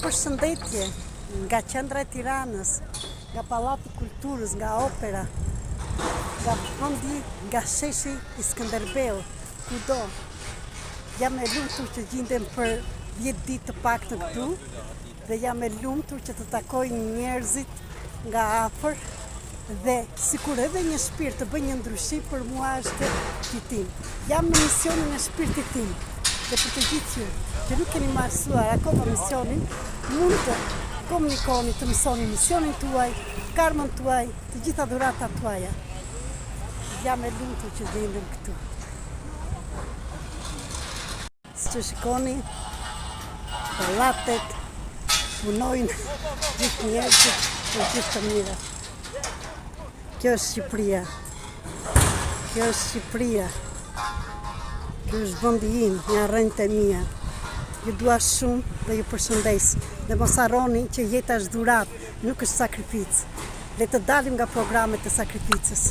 Përshëndetje nga qendra e Tiranës, nga Pallati i Kulturës, nga Opera, nga vendi, nga sheshi i Skënderbeut, kudo. Jam e lumtur që gjindem për 10 ditë të paktën këtu dhe jam e lumtur që të takoj njerëzit nga afër dhe sikur edhe një shpirt të bëjë një ndryshim për mua është fitim. Jam në misionin e shpirtit tim dhe për të gjithë ju që nuk keni mësuar akoma misionin, mund të komunikoni, të mësoni misionin tuaj, karmën tuaj, të gjitha dhuratat tuaja. Jam e lumtur që gjendem këtu. Siç e shikoni, pallatet punojnë gjithë njerëzit për gjithë të mirat. Kjo është Shqipëria. Kjo është Shqipëria. Kjo është vendi im, janë rrënjët e mia. Ju dua shumë dhe ju përshëndes. Dhe mos harroni që jeta është dhuratë, nuk është sakrificë. Le të dalim nga programet e sakrificës.